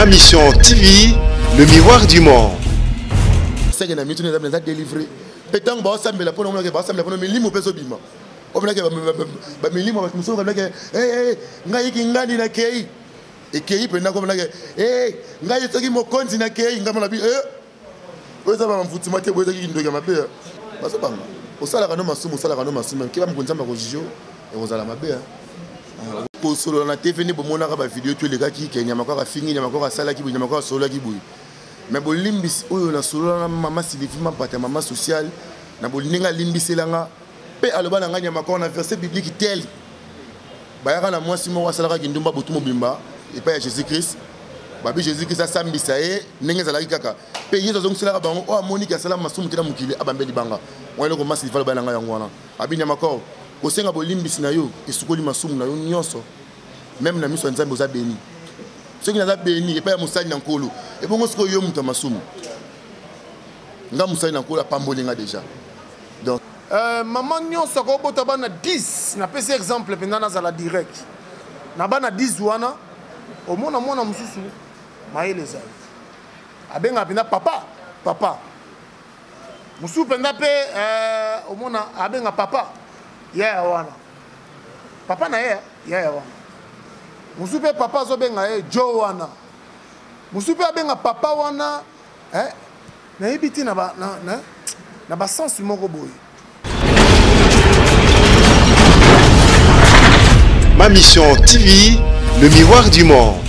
Ma Mission TV, le miroir du monde. Seke na mitu eza délivré mpe ntango baosambela mpo namonake baosambela mpona milimo mpe ezobima omonake bamilimo bato mosusu bamonake ngai kingandi nakei ekei mpenza komonake ngai soki mokonzi nakei ngai mona bi oyo eza bamfutima te boye ezaki kindoki ya mabe bazobanga osalaka no masumu osalaka no masumu keba mokonzi nzambe akojuge ekozala mabe ah, kosolola na tv nde bomonaka bavideo to elekaki ke nyama kaka afingi nyama kaka asalaki boye nyama kaka asololaki boye me bolimbisi oyo nasolola na mama sylvie mampata mama sociale na ndenge alimbisela nga mpe aloba na ngai nyama kaka na verset biblique tel bayaka na mwasi moko asalaka kindumba butu mobimba epai ya jésus christ babi jésus christ asambisa ye ndenge ezalaki kaka mpe yesu azongiselaka bango oyo amoniki asala masumu te na mokili abambe libanga wana eloko masi lifa loba na ngai yango wana abi nyamakor kosenga bolimbisi na yo esukoli masumu na yo nyonso meme na miso ya nzambe oza beni soki naza beni epai ya mosali na nkolo ebongo sikoyo yo moto ya masumu nga mosali na nkolo apamboli nga deja donc euh, mama nyonso akobota bana 10 napesi exemple mpenza nazala direct na bana 10 wana omona mwana mosusu mayele ezali abengaka mpenza papa papa mosusu mpenza mpe euh, omona abenga papa yaya wana papa na ye yaya wana mosusu mpe papa azobenga ye jo wana mosusu mpe abenga papa wana eh, nayebi te na na basense moko boye. Ma Mission TV, le miroir du monde.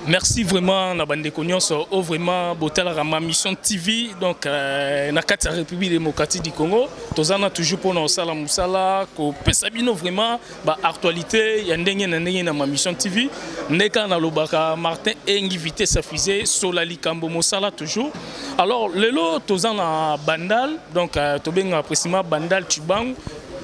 Merci vraiment na bandeko nyonso o vraiment botalaka ma mission TV donc euh, na kati ya République démocratique du Congo tozana toujours mpona kosala mosala kopesa bino vraiment ba actualité ya ndenge na ndenge na ma mission TV nde kaka nalobaka Martin Engi vitesse ya fusée sola likambo mosala toujours. Alors lelo toza na Bandal donc euh, tobengaka précisément Bandal Chibangu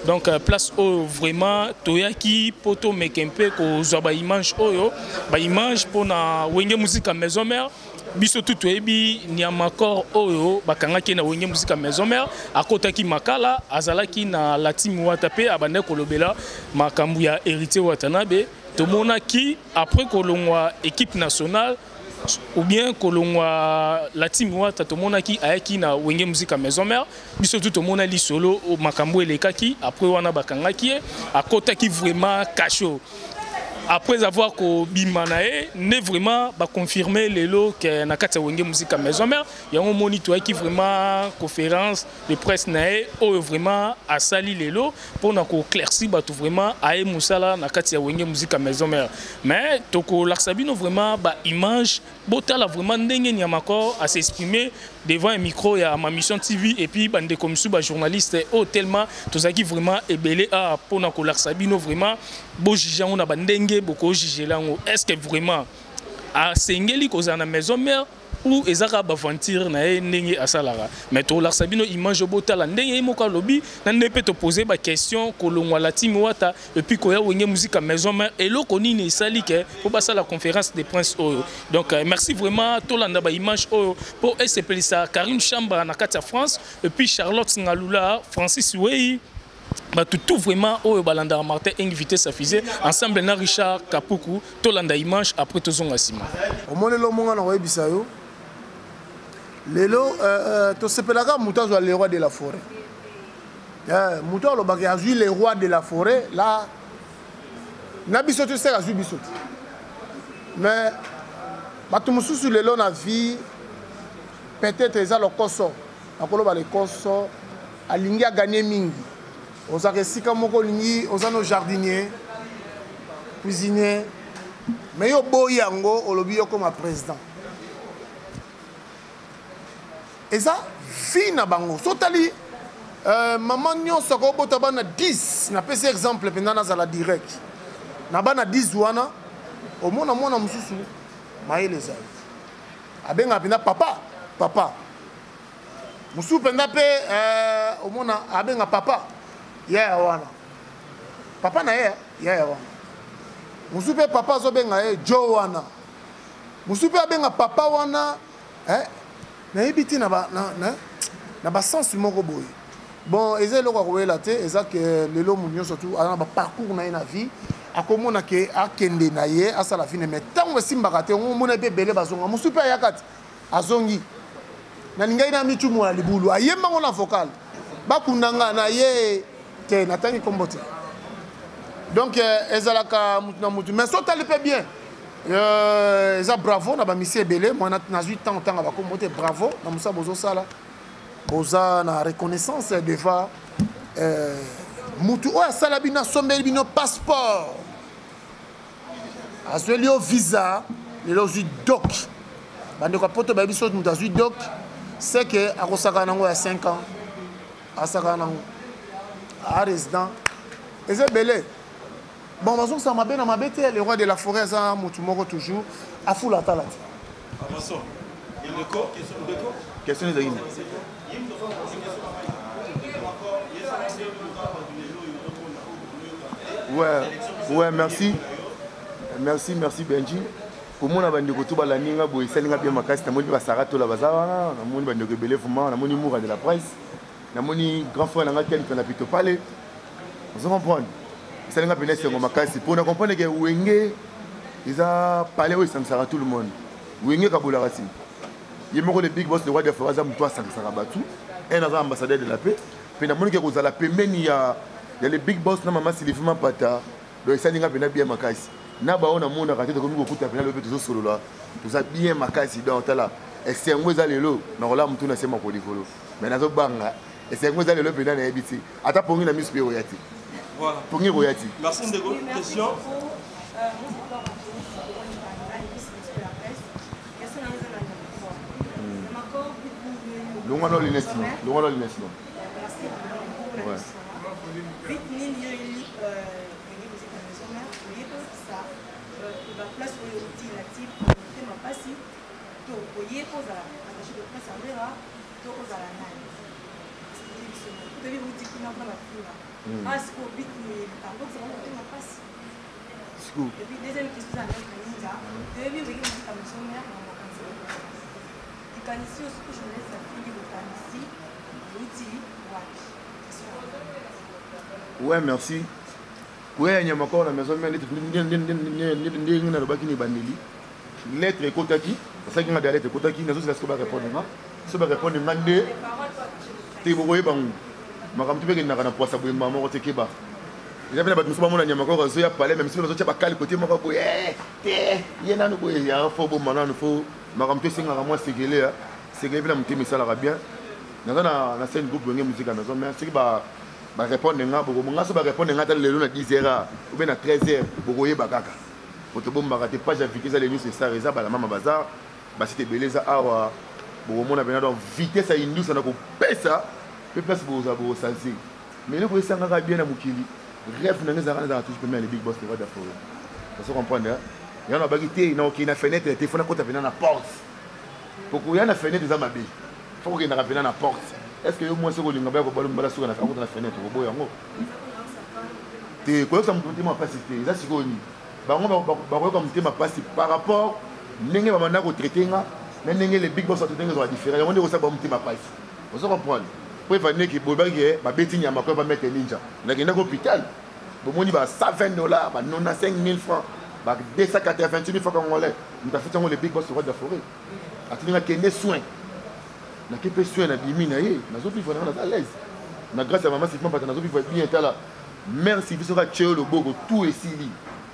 donc euh, place oyo vraiment toyaki mpo tomeke mpe kozwa baimage oyo baimage mpo na wenge muzika maison mère biso tu toyebi niamakor oyo bakangaki na wenge muzika maison mère akotaki makala azalaki na latimi wata mpe abandaki kolobela makambo ya héritier watanabe tomonaki après kolongwa équipe nationale ou bien kolongwa la team wata tomonaki ayaki na wenge musica maison mère biso tu tomona lisolo makambo elekaki après wana bakangaki ye akotaki vraiment cachot après avoir kobima na ye nde vraiment baconfirme lelo ke na kati ya wenge musica maison mère yango omoni toyaki vraiment conférence de presse na ye oyo vraiment asali lelo mpona koeclairci bato vraiment aye mosala na kati ya wenge musica maison mère mais tokolakisa bino vraiment baimage botala vraiment ndenge niamakor asexprime devant un micro ya ma mission tv et puis bandeko mosusu bajournaliste oyo tellement tozalaki vraiment ebele awa mpona kolakisa bino vraiment bojuge yango na bandenge bokojugela yango est ce que vraiment asengeli kozala na maison mère ou eza kaka baventure na ye ndenge asalaka mais tolakisa bino image botala ndenge ye moko alobi na ndenge mpe topose baquestion kolongwa la team wata epuis koya wenge musica maison mère eloko nini esali ke mpo basala conférence de prince oyo donc euh, merci vraiment tolanda baimage oyo mpo esepelisa karine chamba na kati ya france epuis charlotte ngalula francis wei bato tout vraiment oyo balandaka martin eng vitesse ya fusée ensemble na richard kapuku tolanda image après tozonga nsima omoni lomo nga na koyebisa yo lelo euh, euh, tosepelaka moto azwa le roi de la forêt euh, moto alobaka azwi le roi de la forêt la na biso te seke azwi biso te mais bato mosusu lelo na vie peut-être eza lokoso nakoloba lekoso alingi aganye mingi ozalaka esika moko olingi oza no jardinier cuisinier mais yo oboyi yango olobi yo okoma président eza vie na bango so otali euh, mama nyonso akobota bana 10 napesi exemple mpenza nazala direct na bana 10 wana omona mwana mosusu mayele ezali abengaka mpenza papa papa mosusu mpenza mpe eh, omona abenga papa yaya wana papa na ye yaya wana mosusu mpe papa azobenga ye jo wana mosusu mpe abenga papa wana eh, nayebi te na basense moko boye bon eza eloko ya koyela te eza ke lelo moto nyonso tu aza na baparcours na ye na vie. Akomona ke akende na ye asala fine, mais ntango esimbaka te, omona mpe ebele bazonga. Mosusu mpe ayaka te, azongi. Nalingaki na mitumu ya libulu, ayembango na vocal, bakunda nga na ye te, natangi nkombo te. Donc euh, ezalaka mutu na mutu, mais so otali mpe bien, euh, eza bravo na bamisi ebele. Moi nazwi ntango ntanga bakombo te. Bravo na mosala bozosala, boza na reconnaissance devant euh, mutu oyo asala bino, asombeli bino passeport, azweli yo visa, lelo ozwi doc. Bandeko ya poto bayebi, soki moto azwi doc, c'est que akosakana nango ya 5 ans, asakana nango a résident. Eza ebele. Bon, bazongisa mabe na mabe te. Le roi de la forêt aza motu moko toujours afula atala te. Question ezali nini? Ouais, merci. Merci, merci Benji. Komona bandeko to balandi nga boye esali nga bien makasi. Namoni mpe basara tola baza wana, namoni bandeko ebele vraiment, namoni Moura de la presse, namoni grand frère na nga Ken Pena Pito Pale. Ozo comprendre, esali nga mpena esengo makasi mpo na comprendre ke Wenge eza palais oyo esangisaka tout le monde. Wenge ekabolaka ti ye moko le big boss, le roi de forêt, aza moto asangisaka bato. Un aza ambassadeur de la paix. Mpe namoni ke kozala pembeni ya le big boss na mama Sylvie Mapata, donc esali nga mpena bien makasi. Na bao namonaka te, tokomi kokuta mpena lobi, tozosolola, toza bien makasi. Donc tala, esengo eza lelo, nakola motu na se makolo likolo, mais nazobanga. Esengo eza lelo mpena, nayebi te ata pongi na miso mpe ekoya te, pongi ekoya te. Merci ndeko. Question. Longwa na lunette no, longwa na lunette no. Ouais. Vite nini yo eli wenge musique na maison mère, oye kozala baplace oyo outi na type motema mpasi, to oye kozala attaché de presse ya Wera, to ozala nani? Explique biso. Toyebi outi kuna, kuna bafinga ah sikoyo bit moyebi akokisaka motema mpasi. Et puis deuxième question, eza na Ninja. Toyebi wenge musique ya maison mère na makanisi, likanisi oyo soki journaliste afingi, bokanisi euti wapi? Ouais, merci. Koya ya nyama koo na maison mère, ndenge nalobaki na ebandeli, lettre ekotaki, basalaki nga da lettre ekotaki, nazozela siko barépondre nga. So barépondre nga nde te, bokoyeba ngo. Makambo te mpe ekendaka na poisa boye, mbaa moko te. Keba, eza mpe na bato mosusu bamona nyama koko azoya palais, mais mosusu bazotya bakali kote moko boye te, ye nanu boye ya fo boma nanu fo. Makambo te esengaka mwa sekele ya sekele mpe na motema esalaka bien. Naza na scène groupe Wenge Musique ya maison mère. Soki barépondre nga, bokomo nga. So barépondre nga ata lelo na 10 heures ou bien na 13 heures, bokoyeba kaka po tobombaka te. Page ya vitesse ya news esar, eza balamama bazar, basite ebele eza awa, bokomona mpena. Donc vitesse ya indusa na kopesa mpe place bokozala bokosanse. Mais eloko esangaka bien na mokili, rêve na nga ezalaka nazala toujours pembeni ya le big boss, le roi de la forêt. Ozo comprendre? Yango nabaki te, nakokende na fenêtre te, fo nakota mpena na porte. Po koya na fenêtre eza mabe, fo kokendaka mpena na porte. Est ce que yo mwasi okolinga baya kobala mobala suka na akota na fenêtre, okoboya yango te? Koyokisa moto motema mpasi te. Eza sikoyo nini? Bango bakoyoka motema mpasi par rapport ndenge babanda kotraite nga na ndenge le big boss atraite nga, ezala différent. Yango nde kosala bango motema mpasi. Ozo comprendre? Po evandeki boyebaki babeti nyama koyo bamete ninja, nakendaki hôpital, bomoni ba 120 $, ba 95 000 francs, ba 288 000 francs congolais. Moto afuti yango, le big boss, roi de la forêt, atindi nga kende soin, nake mpe soin, nabimi na ye, nazovivre nanga, naza à l'aise na grâce ya mama Sylvie Mpata, nazovivre bien. Tala, mère Sylvie, soki atie yo loboko, tout esili.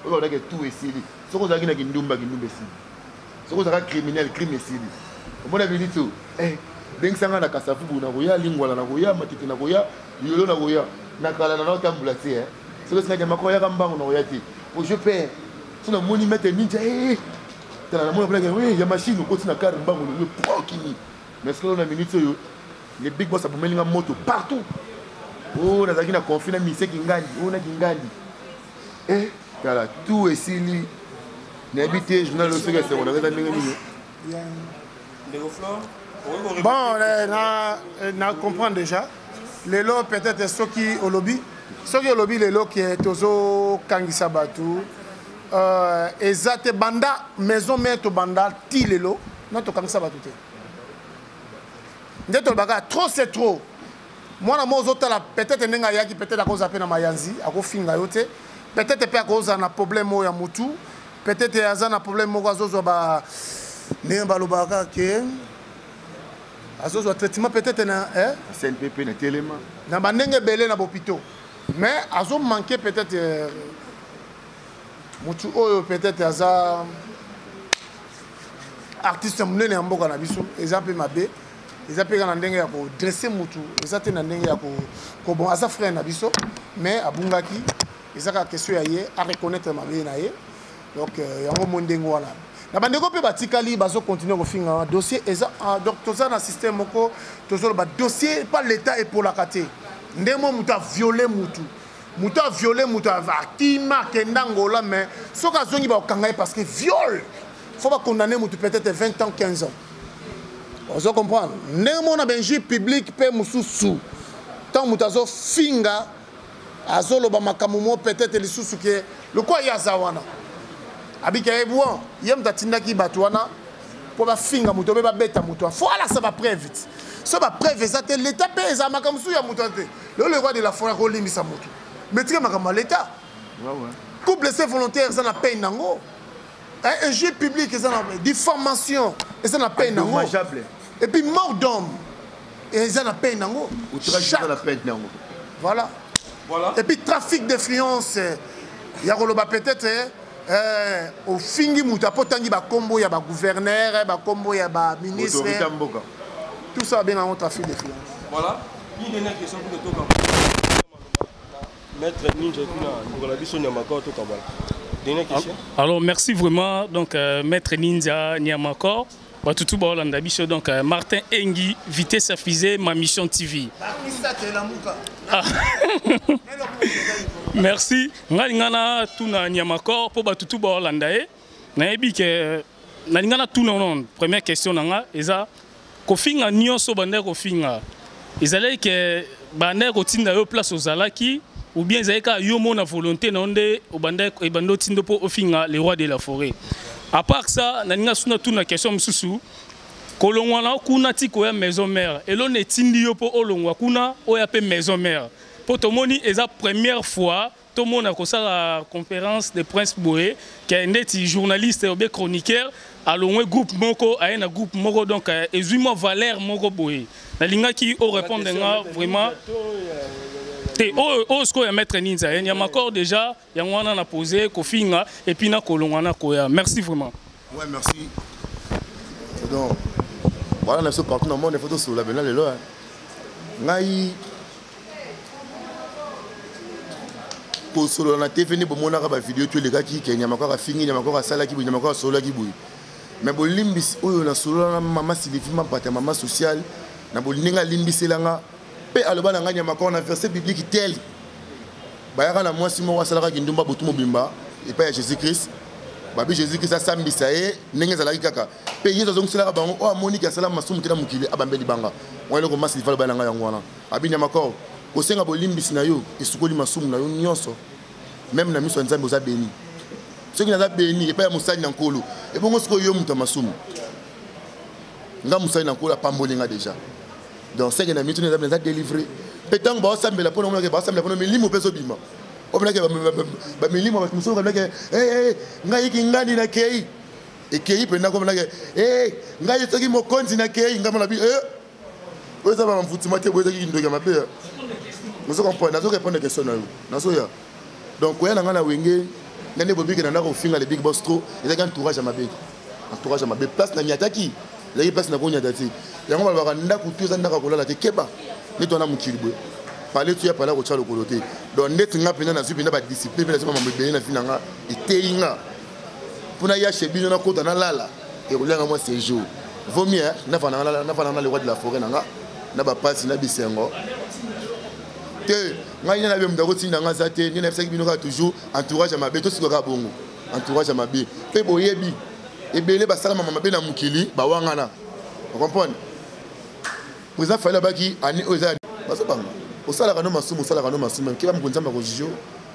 Oyo balobaki, tout esili. Soki ozalaki na kindumba, kindumba esili. Soki ozalaka criminel, crime esili. Omona bilito eh, bengisa ngai na Kasavubu, nakoya Lingwala, nakoya Matete, nakoya Yolo, nakoya na kala na naotambola te. Eh, soki esingaki mako oyaka mbangu, nakoya te po je père. So namoni maître ninja, eh, tala, namoni akolaki ya machine, okoti na kare mbangu lelo po okimi. Mais soki na minute oyo le big boss abomeli nga moto partout oyo nazalaki na conflit na mise Kingandi oyo na Kingandi, eh, tala, tout esili. Nayebi te journal oyo soki esengo nanga eza ndenge nini. Bon, na comprendre déjà lelo. Peut-être soki olobi lelo ke tozokangisa bato, eza te. Banda maison mère tobanda ti lelo na tokangisa bato te. Nde tolobaka, trop c'est trop. Mwana mo ozotala, peut-être ndenge ayaki, peut-être akozala mpe na mayanzi, akofinga yo te. Peut-être mpe akozala na problème oyo ya mutu, peut-être aza na problème moko, azozwa ba ndenge balobaka ke azozwa traitement peut-être na eh? CNPP na telema. Na bandenge ebele na bopito, mais azomanke peut-être mutu oyo peut-être aza artiste monene ya mboka na biso. Eza mpe mabe, eza mpe kaka na ndenge ya kodresse mutu, eza te na ndenge ya kobon. Aza frère na biso, mais abungaki. Eza kaka question ya ye areconnaître mabe na ye. Donc yango mo ndenge wana na bandeko mpe batikali bazocontinue kofinga. Dossier eza, donc toza na système moko, tozoloba dossier pa l'état epolaka te. Ndenge mo moto aviole mutu, moto aviole moto, akima, akenda Ngola, mais soki azongi bakokanga ye parce que viol, faut bacondamner motu peut-être 20 ans, 15 ans. Ozo comprendre ndenge mona bainjure publique mpe mosusu, ntango moto azofinga, azoloba makambo mo peut-être lisusu ke lokola ye aza wana, abika ye bon, ye moto atindaki bato wana mpo bafinga moto mpe babeta moto, fo alakisa bapreuve ti. So bapreuve eza te, l'état mpe eza makambo mosusu ya moto te. Lelo le roi de la forêt akolimbisa moto, mais tika makambo ya l'état. Coup blessé volontaire eza na peine nango, injure publique eza na, diffamation eza na peine nango, et puis mort d'homme eza na peine nango. Voilà. Voilà. Et puis trafic d'influence ya koloba peut-être ofingi moto apo otangi bakombo ya bagouverneur, bakombo ya baministre, tout ça babenga yango trafic d'influence. Voilà, une dernière question pour toka maître Ninja kuna ndeko na biso Nyamakor, tokabala. Dernière question. Alors merci vraiment, donc maître Ninja Nyamakor, batutu baolanda biso. Donc Martin Engi, vitesse à fusée, ma mission TV. Ah. Merci. Ngai nga na tuna Nyamakor mpo batutu baolanda ye, nayebi ke nalinga na tuna non. Première question na nga eza kofinga nyonso bandaki kofinga, ezalaki ke bandaki kotinda yo place ozalaki, ou bien ezalaki kaka yo mona volonté na yo nde ebanda otinda mpo ofinga le roi de la forêt? À part ça, nalinga suna tuna question mosusu: kolongwa na kuna ti koya maison mère, eloni etindi yo mpo olongwa kuna oya mpe maison mère? Mpo tomoni eza première fois tomona kosala conférence de presse boye ke ndeti journaliste obe chroniqueur alongwe groupe moko, aye na groupe moko. Donc ezwi mwa valeur moko boye. Nalingaki orépondre nga vraiment te. Oyo oyo sikoyo ya maître Ninza ye Nyamakor déjà, yango wana na pose kofinga et puis na kolongwa na koya. Merci vraiment. Ouais, merci. Donc voilà, na biso partout na monde, il faut tosolola bena lelo. Ngai kosolola na TV nde bomonaka bavideo to elekaki ke nyama kaka afingi, nyama kaka asalaki boye, nyama kaka asololaki boye. Mais bolimbisi oyo nasolola na mama Sylvie Mampata, mama sociale, na ndenge alimbiselanga mpe aloba na ngai, nyama kaka na verset biblique tel, bayaka na mwasi moko asalaka kindumba butu mobimba epai ya Jésus Christ, babi Jésus Christ asambisa ye ndenge ezalaki kaka. Mpe Yesu azongiselaka bango: oyo amoniki asala masumu te na mokili, abambe libanga. Wana eloko masi lifa aloba na ngai yango wana. Abi: Nyamakor, kosenga bolimbisi na yo esukoli masumu na yo nyonso, même na miso ya Nzambe oza béni. Soki naza béni epai ya mosali na Nkolo, ebongo sikoyo yo moto ya masumu? Nga mosali na Nkolo apamboli nga déjà. Donc seke na mitu naza délivré. Mpe ntango baosambela mpona omonake baosambela mpona milimo mpe ezobima, omonake bamilimo bato mosusu bamonake ngai yiki ngani nakei ekei mpenza, komonake ngai soki mokonzi nakei, ngai mona bi oyo eza bamfutima te boye, ezaki kindoki ya mabe. Ozo comprendre? Nazo répondre question na yo, nazoya. Donc koya na ngai na Wenge ndenge bobike na ndako kofinga le big boss trop, ezalaki entourage ya mabe, entourage ya mabe. Place na nyataki ezalaki place na konyata te. Yango balobaka ndako tu eza ndako ya kolala te. Keba neti wana mokili boye, pale tu ya pale akotya lokolo te. Donc ndeti nga mpenza nazwi mpenza badiscipline mpe nazwi mambo ebele na vi na nga, eteyi nga mpona ya chez bino nakota nalala ekolianga mwa séjour. Vaut mieux nafanda na le roi de la forêt na nga na bapasi na bisengo te. Ngai nde nabe moto akotinda nga aza te. Nde nayebisaki bino kaka toujours, entourage ya mabe, tosikaka bongo. Entourage ya mabe mpe boyebi ebele basalamama mabe na mokili, bawangana. Ocomprendre? Président Fali abaki année oyo eza bazobanga osalaka no masumu, osalaka no masumu, keba mokonzi Nzambe akojuge,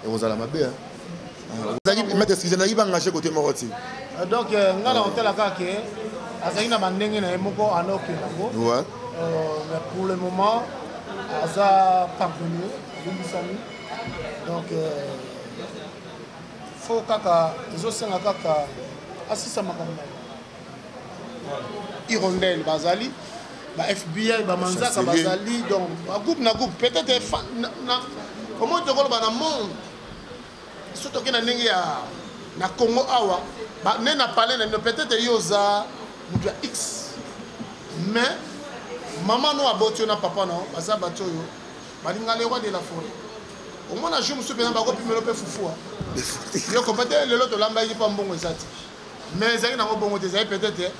ekozala mabe. Ozalaki maître, excuse, nazalaki baengage côté moko ti. Donc ngai na kotala kaka ke azalaki na bandenge na ye moko ana okende yango. Mais pour le moment aza pardonné, alimbisami. Donc Faut kaka ezosenga kaka asisa makambo na ye. Hirondelle bazali, ba FBI, ba Manzaka bazali, donc ba groupe na groupe peut-être na omoni tokoloba na monde soki toke na ndenge ya na Congo awa nde na palais na bino peut-être yo oza moto ya X, mais mama no aboti yo na papa na yo baza bato oyo balinga le roi de la forêt. Omona jour mosusu mpenza bakopimelo mpe fufua yo kompa te lelo tolambaki mpo mbongo eza te, mais ezalaki nango bongo te, ezali peut-être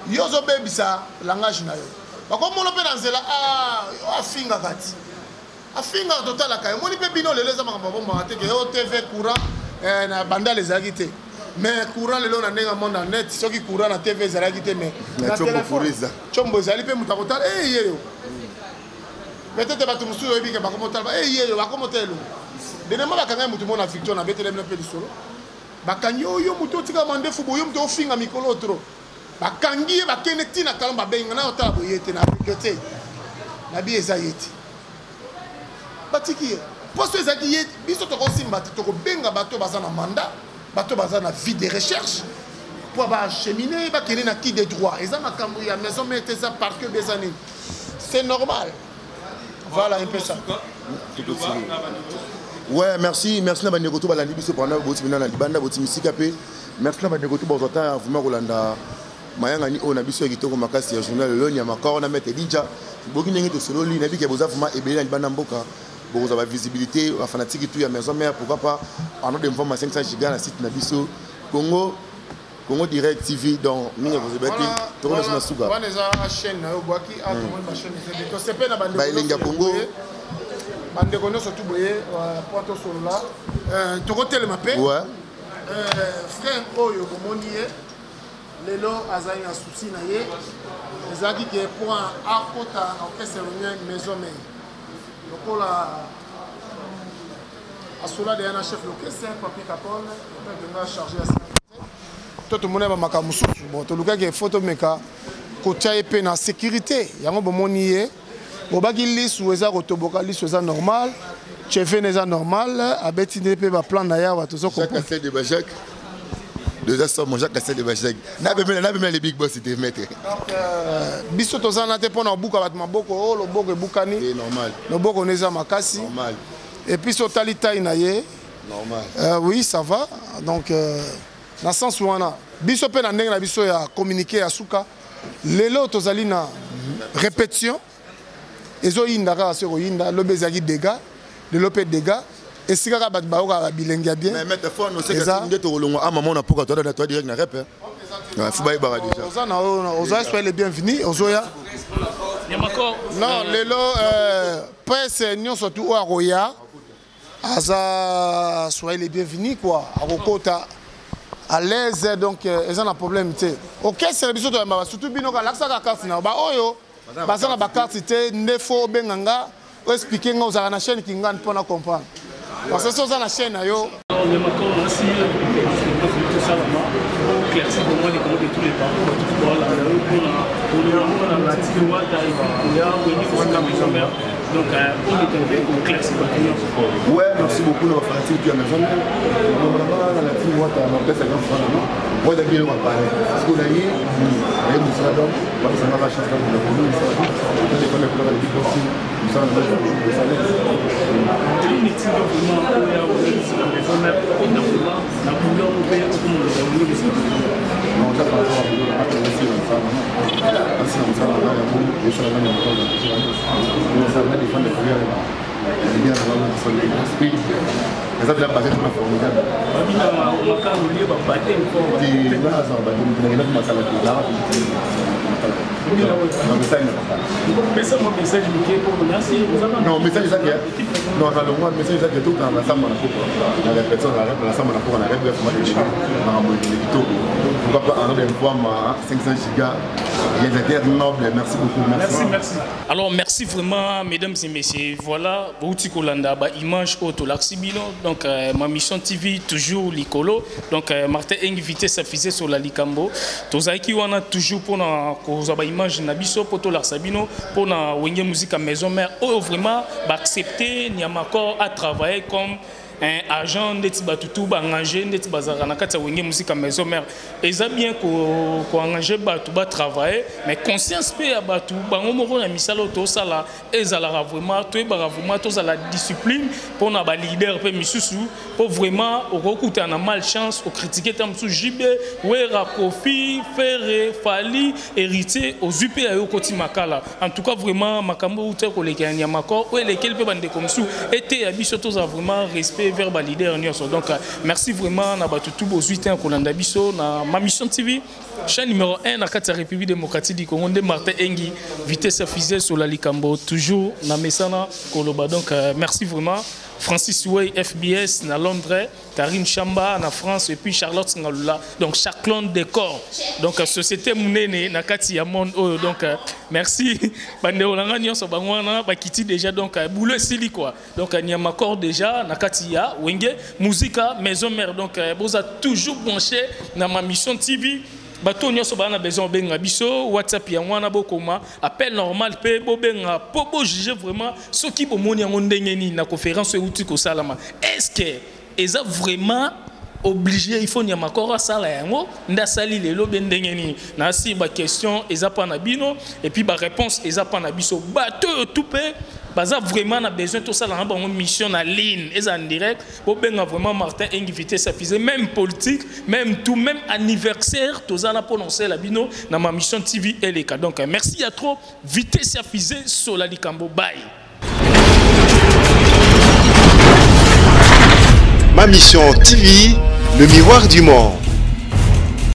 yo ozobebisa langage na yo, bakomona mpe na nzela afingaka ti afingaka totalaka ye. Omoni mpe bino lelo eza makambo abombaka te ke yo TV courant na bandala ezalaki te, mais courant lelo na ndenge monde en net, soki courant na TV ezalaki te, mais na téléphone tshombo ezali mpe moto akotala ye yo peut-être bato mosusu oyebi ke bakomotala ye yo bakomotala elongo denema bakanga ye motu mona Victor na betelemi na mpe lisolo bakangi oyo motu otika mandefu boyo motu ofinga mikolo trop bakangi ye bakende ntina kalomba babenga na otala boye te na regrete na bi eza ye te batiki ye poso ezalaki ye. Biso tokosimba te, tokobenga bato baza na mandat, bato baza na vie de recherche po baachemine bakende na qui de droit. Eza makambo ya maison mère te, eza parquet be eza nini, c'est normal. Voilà un peu ça. Ouais, merci, merci na bandeko to balandi biso pendant boti bina na libanda boti misika pe. Merci na bandeko to bazwa temps vraiment kolanda mayangani oyo na biso ya kitoko makasi ya journal lelo nyama kor na maître Didja. Boki ndenge tosololi na bike boza vraiment ebele na libanda mboka. Bokozwa ba visibilité ba fanatique tout ya maison mère, pourquoi pas en de mvoma 500 giga na site na biso Congo Congo Direct TV. Donc mingi kozeba te, tokona suna suka. Wana eza chaîne na yo bwaki a tomoni ba chaîne eza to sepe na bande ba elengi ya Congo bandeko nyonso tu boye po tosolola tokotelema mpe. Ouais. Frère oyo bomoni ye lelo azali na souci na ye ezalaki ke po akota na orchestre réunion maison mère lokola asola deya na chef l'orchestre Papi Capone nga chargé ya sécurité to tomoni ba makambo mosusu. Bon, tolukaki efo tomeka kotia ye mpe na sécurité yango bomoni ye bobaki lisu eza kotoboka, lisu eza normal, chevene eza normal, abeti nde mpe baplan na ye awa tozo Jacques Cassel de Bajak déjà somo Jacques Cassel de Bajak na bemela na bemela les big boss te maître. Donc biso toza na te mpona kobuka bato maboko oyo loboko ebukani. C'est normal. Loboko nde eza makasi. Normal. Et puis so otali taille na ye. Normal. Oui, ça va. Donc na sens wana biso mpe na ndenge na biso ya communiqué ya suka lelo tozali na répétition ezoyinda kaka soki koyinda lobi ezalaki dégâts lelo mpe dégâts esika kaka bato bayokaka bilenge ya bien. Mais maître fo annoncer que nde tokolongwa a maman na poka toada na direct na rep. Ouais, faut bayebaka déjà. Oza na oza soyez les bienvenus ozoya. Non lelo presse nyonso tu oyo akoya aza soyez les bienvenus quoi, akokota à l'aise donc eza na problème te. Orchestre biso toyambaka surtout bino kalakisaka carte na ba oyo baza na bakarte te nde fo obenga nga oexplike nga ozalaka na chaîne kingani mpona comprendre parce que so oza na chaîne na yo. Donc, on est un peu éclairci. Ouais, merci beaucoup, nous avons fait la maison. Nous avons la team Wata, nous avons fait la grande frère, non? Ouais, d'abord, on va parler. Parce qu'on a eu, il y a eu Moussa Dom, on va s'en aller chance dans le monde, nous sommes les couleurs de l'équipe aussi, nous sommes les couleurs de salaire. Non, ça par rapport à la aussi, on s'en va. Parce qu'on s'en va, il y a beaucoup de choses à faire, on s'en va défendre les couleurs. Bien, on va nous l'esprit. Mais ça, c'est la base de formidable. Non, message eza ke non, nalongwa message eza ke tokutana na samba na poko na répétition na samba na poko na rep makambo ekende kitoko. Pourquoi pas un autre fois ma 500 giga réalisateur noble. Merci beaucoup. Merci, merci. Alors merci vraiment mesdames et messieurs. Voilà bouti kolanda ba image auto laxibino. Donc ma mission TV toujours likolo. Donc Martin invité sa fusée sur la likambo. Tozaki wana toujours pour na kozwa ba image na biso poto laxabino pour na Wenge Musica Maison Mère. Oh vraiment ba accepter Niamakor à travailler comme Un agent ndeti bato tu baengage ndeti bazalaka na kati ya Wenge Musica Maison Mère. Eza bien koengage bato batravaille, mais conscience mpe ya bato bango moko na misala oyo tosala ezalaka vraiment, toyebaka vraiment tozala discipline mpona baleader mpe misusu, mpo vraiment okokutana na malchance okritike ta mosusu JB, Wera, Kofi, Ferre, Fally, Héritier, ozwi mpe ya yo okoti makala. En tout cas, vraiment, makambo euta koleka ya nyamakor oyo elekeli mpe bandeko mosusu, eteya biso tozala vraiment respect vers baleader nyonso. Donc merci vraiment na bato tu bozwi te ya kolanda biso na Ma Mission TV, chaîne numéro 1 na kati ya République démocratique du Congo. Nde Martin Engi, vitesse ya fusée, sola likambo toujours na mesana koloba. Donc merci vraiment Francis Way FBS na Londres, Karine Chamba na France et puis Charlotte Ngalula, donc Chaclon Décor, donc société munene na kati ya monde oyo. Donc merci bandeko na nga nyonso, bango wana bakiti déjà. Donc boulot esili quoi. Donc nyamakor déjà na kati ya Wenge Musica Maison Mère. Donc boza toujours branché na Ma Mission TV. Bato nyonso baa na besoin obenga biso, WhatsApp yango wana, bokoma appel normal mpe bobenga mpo bojuge vraiment soki bomoni yango ndenge nini na conférence oyo euti kosalama. Est ce que eza vraiment obligé, il faut nyamakor asala yango nde asali lelo be ndenge nini? Nasi baquestion eza mpa na bino et puis baréponse eza mpa na biso. Bato oyo tu mpe baza vraiment na besoin tosala na bango mission na ligne, eza en direct, bobenga vraiment Martin Engi, vitesse ya fusée. Même politique, même tout, même anniversaire, toza na mpo na bino na Ma Mission TV eleka. Donc merci ya trop, vitesse ya fusée, sola likambo, bye. Ma Mission TV, le miroir du monde.